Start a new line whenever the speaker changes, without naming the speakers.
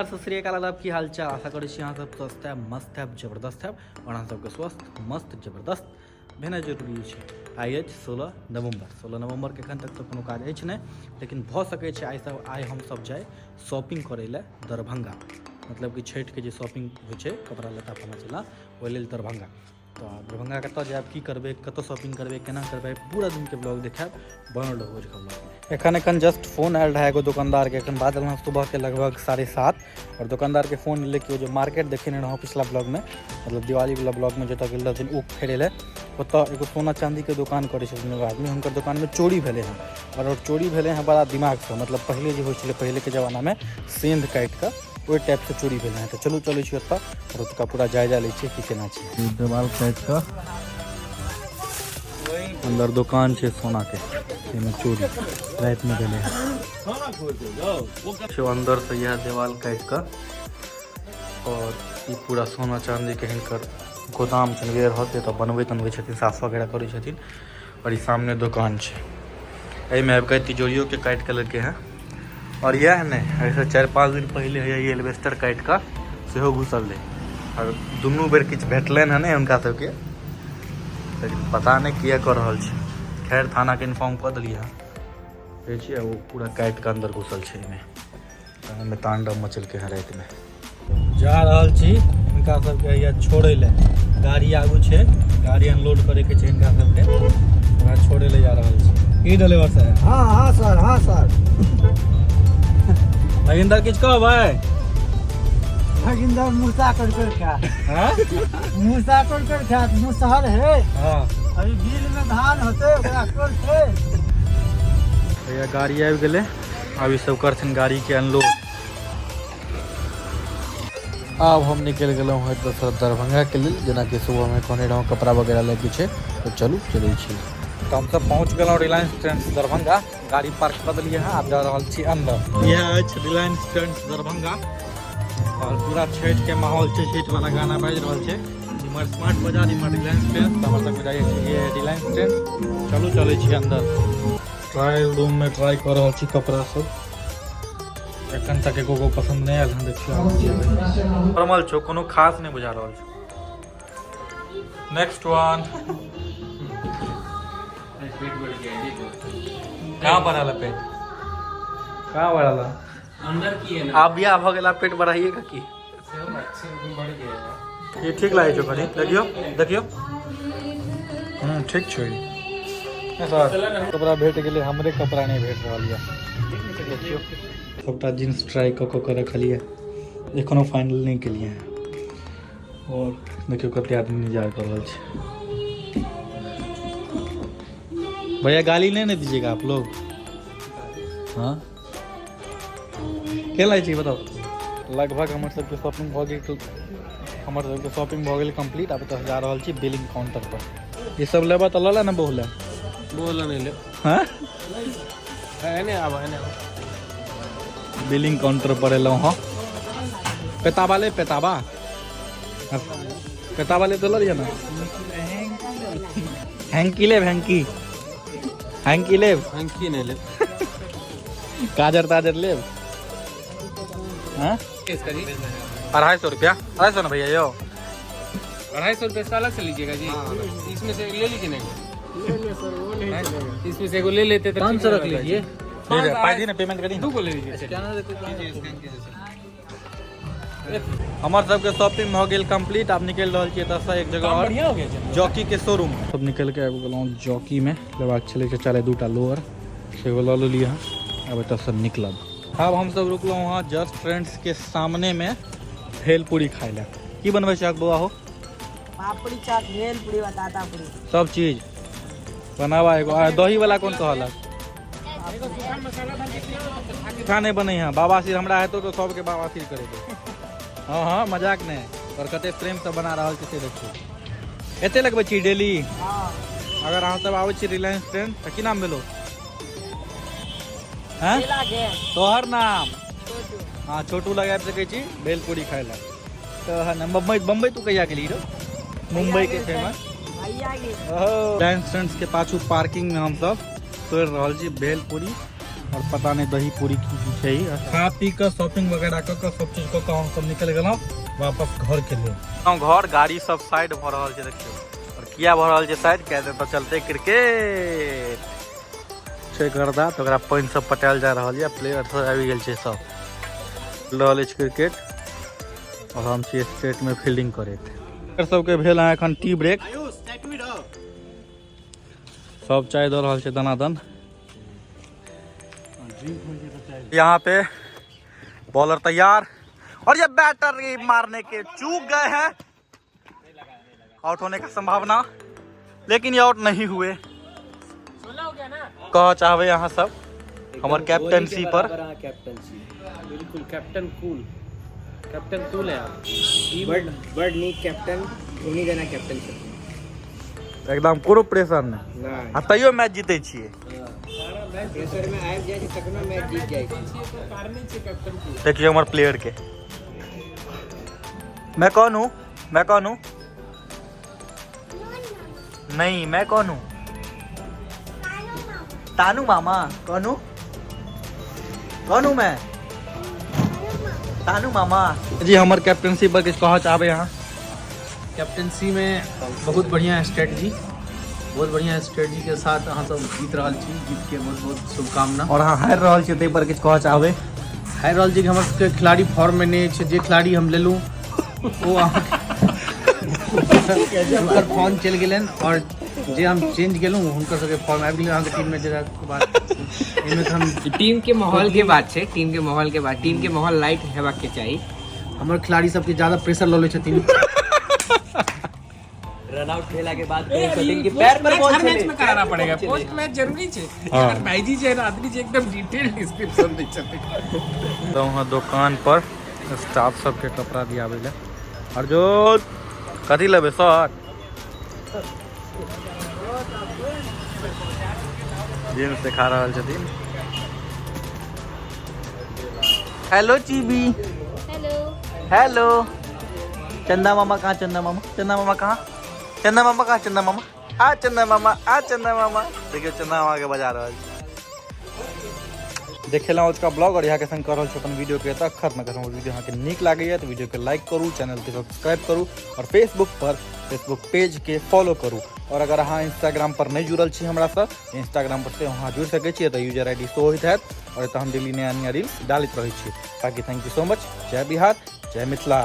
नमस्कार, सत श्री अकाल, आदाब, की हाल चाल। आशा करै छी अहाँ सब स्वस्थ हैब, मस्त हैब, जबरदस्त हैब और अहाँ सबके स्वस्थ मस्त जबरदस्त भेनाइ जरूरी छै। आइ अछि 16 नवम्बर। 16 नवम्बरके एखन तक तऽ कोनो काज अछि नहि, लेकिन भऽ सकै छै आइ हमसब जाइ शॉपिंग करै लए दरभंगा, मतलब कि छठिके जे शॉपिंग होइ छै कपड़ा लत्ता फल्लाँ चिल्लाँ, ओहि लेल दरभंगा। तऽ दरभंगा कतऽ जायब, की करबै, कतऽ शॉपिंग करबै, केना करबै, पूरा दिनके ब्लॉग देखायब, बनल रहू अजुका ब्लॉगमे। एखन एखन जस्ट फोन आयल रहै एगो दोकानदारके, एखन बाजल हँ सुबहके लगभग 7:30, और दोकानदारके फोन एलै कि ओ जे मार्केट देखेने रहौँ पिछला ब्लॉगमे, मतलब दिवालीवला ब्लॉगमे जतऽ गेल रहथिन ऊख फेरै लए, ओतऽ एगो सोना चाँदीके दोकान करै छथिन एगो आदमी, हुनकर दोकानमे चोरी भेलै हँ। और चोरी भेलै हँ बड़ा दिमागसँ, मतलब पहिले जे होइ छलै पहिलेके जमानामे सेन्ध काटिकऽ ओहि टाइपसँ चोरी भेलै हँ। तऽ चलू चलै छी ओतऽ आओर ओतुका पूरा जायजा लै छियै कि केना छै। देवाल काटि कऽ अंदर दोकान छै सोनाके, एहिमे चोरी रातिमे भेलै हँ। अंदरसँ इएह देवाल काटि कऽ और ई पूरा सोना चाँदीके हिनकर गोदाम छनि, वेयर हाउस, एतऽ बनबै तनबै छथिन, साफ वगैरह करै छथिन। और ई सामने दोकान छै, एहिमे आबि कऽ तिजोरियोके काटि कऽ लेलकै हँ। और इएह नहि, एहिसँ 4-5 दिन पहिले होइए ई एल्बेस्टर काटि कऽ सेहो घुसल रहै, और दुनू बेर किछु भेटलनि हँ नहि हुनका सबके, लेकिन पता नहि किया कऽ रहल छै। खैर थानाके इन्फॉर्म कऽ देलियै हँ, देखै छियै ओ पूरा काटि कऽ अन्दर घुसल छै एहिमे, एहिमे तांडव मचलकै हँ रातिमे। जा रहल छी हिनका सबके हैया छोड़ै लए, गाड़ी आगू छै, गाड़ी अनलोड करैके छै हिनका सबके, ओकरा छोड़ै लए जा रहल छी। की ड्राइवर साहब?
हाँ हाँ सर, हाँ सर।
नगिंदर किछु कहबै?
नगिंदर मुसा कर कर खा।
हाँ?
मुसा कर कर खा, मुसहर है।
हाँ।
अभी बिल में धान होते ओकरा करते।
भैया गाड़ी आबि गेलै, आब ई सब करथिन गाड़ी के अनलोड। आब हम निकलि गेलहुँ हँ एतऽसँ दरभंगाके लेल, जेनाकि सुबहमे कहने रहौँ कपड़ा वगैरह लैके छै, तऽ चलू चलै छी। तऽ हमसब पहुँच गेलहुँ रिलायंस ट्रेंड्स दरभंगा, गाड़ी पार्क कऽ देलियै हँ, आब जा रहल छी अन्दर। इएह अछि रिलायंस ट्रेंड्स दरभंगा और पूरा छठिके माहौल छै, छठिवला गाना बाजि रहल छै। इम्हर स्मार्ट बाजार, इम्हर रिलायंस ट्रेंड्स, तऽ हमर सबके जाइए छै ये रिलायंस ट्रेंड्स। चलू चलै छी अन्दर। ट्रायल रूममे ट्राई कऽ रहल छी कपड़ा सब, एखन तक एको गो पसन्द नहि आयल हन। देखियौ आब जेबै। नॉर्मल छौ, कोनो खास नहि बुझा रहल छौ। नेक्स्ट वन। कहाँ बढ़ल है पेट? कहाँ बढ़ल है?
अंदर की है ना।
आब बियाह भऽ गेला पेट बढ़ाइए का की?
बढ़ गया है।
ये ठीक लागै छौ कनि, देखियौ देखियौ। ठीक छौ ई। सर कपड़ा भेट गेलै, हमरे कपड़ा नहि भेट रहल यऽ। देखियौ सबटा जींस ट्राई कऽ कऽ के रखलियै, एखनो फाइनल नहि केलियै हँ। और देखियौ कते आदमी इंतजार कऽ रहल छै। भैया गाली नहीं ना दीजिएगा आप लोग। हाँ के लागै छै बताउ? लगभग हमर सबके शॉपिंग भऽ गेल, हमर सबके शॉपिंग भऽ गेल कंप्लीट। आब एतऽ जा रहल छी बिलिंग काउंटर पर। ई सब लेबऽ तऽ लऽ ले ने बहु ले।
बोला नहीं ले।
हाँ?
एने आब, एने आब।
बिलिंग काउंटर पर एलहुँ हँ। पेताबा ले, पेताबा, पेताबा ले तो लऽ लिअ ने। हैंकी लेब? हैंकी, हैंकी लेब?
हैंकी नहीं लेब।
गाजर ताजर लेब? हाँ?
इसका जी
250 रुपया, 250 ना भैया यो?
250 रुपये इसका अलग से लीजिएगा जी। इसमें से ले लीजिए ना, इसमें से एगो ले लेते तो
500 रख लीजिए। ठीक है, पाई दी ना, पेमेंट करी।
दू को ले लीजिए।
हमर सबके शॉपिंग भऽ गेल कंप्लीट। आब निकलि रहल छियै एतऽसँ एक जगह और,
बढ़िया हो गया जी।
जॉकी के शोरूम। सब निकलि के आबि गेलहुँ जॉकी में, लेबाक छलै चचा दूटा लोअर, सेहो लऽ लेलियै हँ। आब एतऽसँ निकलब। आब हमसब रुकलहुँ हँ जस्ट फ्रेंड्स के सामने में भेलपूरी खाइ लए। की बनबै छै बौआ हो?
पापड़ी चाट, भेलपूरी, बताता पूरी
सब चीज बनावा। एगो दही वाला कोन कहलक? सूखा नहीं बने हैं। बाबासीर हमरा हेतौ तो सबके बाबासीर करेबै। हाँ हाँ मजाक नहीं, और कते प्रेम से बना रहल छै से देखियौ। एते लगबै छी डेली? अगर अहाँ सब आबै छी रिलायंस ट्रेंड तऽ की नाम भेलो? हैं तोहर नाम? हाँ छोटू लग आबि सकै छी भेलपूरी खाइ लए। तऽ बम्बई, बम्बई तू कहिया गेली रो? मुंबई के फेमस रिलायंस ट्रेंड्स के पाछू पार्किंग में हम सब तोड़ि रहल छी भेलपूरी और पता नहीं दही पूरी की की छै। खा पी कऽ शॉपिंग वगैरह कऽ कऽ सब चीज कऽ कऽ हमसब निकलि गेलहुँ वापस घर के लेल। घर गाड़ी सब साइड भऽ रहल छै देखियौ। और किया भऽ रहल छै साइड? किया तऽ चलते क्रिकेट छै गर्दा, तऽ ओकरा पानि सब पटायल जा रहल यऽ। प्लेयर सब आबि गेल छै, सब रहल अछि क्रिकेट और हम छी स्टेट में फील्डिंग करैत। एकर सबके भेल अहाँ एखन टी ब्रेक, सब चाय दऽ रहल छै दनादन। यहाँ पे बॉलर तैयार और ये बैटर मारने के चूक गए हैं, आउट होने का संभावना, लेकिन ये आउट नहीं हुए। कह चाहबै अहाँ सब हमर कैप्टनसी पर?
कैप्टनसी बिल्कुल कैप्टन कूल, कैप्टन कूल है आप।
बड बड नीक कैप्टन, धोनी जेना कैप्टन छथिन।
एकदम कोनो प्रेशर नहि।
नहि।
आ तैयो मैच जीतै छियै।
प्रेशर मे आबि जाइ छै तखनो मैच जीत जाइ छै।
देखियौ हमर प्लेयर के। मैं कौन हूँ? मैं कौन हूँ? नहीं, मैं कौन हूँ? तानू मामा। कौन हूँ? कौन हूँ मैं? तानू मामा जी। हमर कैप्टनसी पर किछु कहऽ चाहबै अहाँ?
कैप्टनसी में बहुत बढ़िया स्ट्रेटजी, बहुत बढ़िया स्ट्रेटजी के साथ अहाँ सब जीत रहल छी। जीत के बहुत बहुत शुभकामना।
और अहाँ हारि रहल छियै, ताहि पर किछु कहऽ चाहबै?
हारि रहल छी कि हमर सबके खिलाड़ी फॉर्म में नहि छै। जे खिलाड़ी हम लेलहुँ ओ अहाँके हुनकर फॉर्म चलि गेलनि और जे हम चेंज गेलहुँ हुनकर सबके फॉर्म आबि गेलै अहाँके टीम में जेलाके बाद। एहिमे तऽ हम
टीम के माहौल के बात छै, टीम के माहौल के बात, टीम के माहौल लाइट हेबाक के चाही।
हमर खिलाड़ी सबके ज्यादा प्रेशर लऽ लै छथिन।
रन आउट भेला के बाद कहै छथिन कि पैर पर बॉल
हर मैच
छलै।
में कराना पड़ेगा, पोस्ट मैच जरूरी छै। अगर भाईजी जे आदमी जे एकदम डिटेल डिस्क्रिप्शन दै छथिन।
तो वहाँ दुकान पर स्टाफ सबके कपड़ा दियाबै लए। अर्जुन, कथी लेबै? शर्ट, जींस देखा रहल छथिन। Hello Chibi.
हेलो।
हेलो। चंदा मामा कहाँ? चंदा मामा, चंदा मामा कहाँ? चंदा मामा कहाँ? चंदा मामा आ, चंदा मामा आ, चंदा मामा। देखियौ चंदा मामा के बजा रहल छै। देखेलहुँ अजुका ब्लॉग और यहाँ के संग कर रहल छी अपन वीडियो के एतऽ खत्म। अगर हमर वीडियो अहाँके नीक लागैए तऽ वीडियो के लाइक करू, चैनल के सब्सक्राइब करू और फेसबुक पर फेसबुक पेज के फॉलो करू। और अगर अहाँ इंस्टाग्राम पर नहि जुड़ल छी हमरासँ, इंस्टाग्राम पर से अहाँ जुड़ि सकै छी। एतऽ यूजर I D show होइत हैत और एतऽ हम डेली नया नया रील्स डालैत रहै छी। बाकी thank you so much. जय बिहार, जय मिथिला।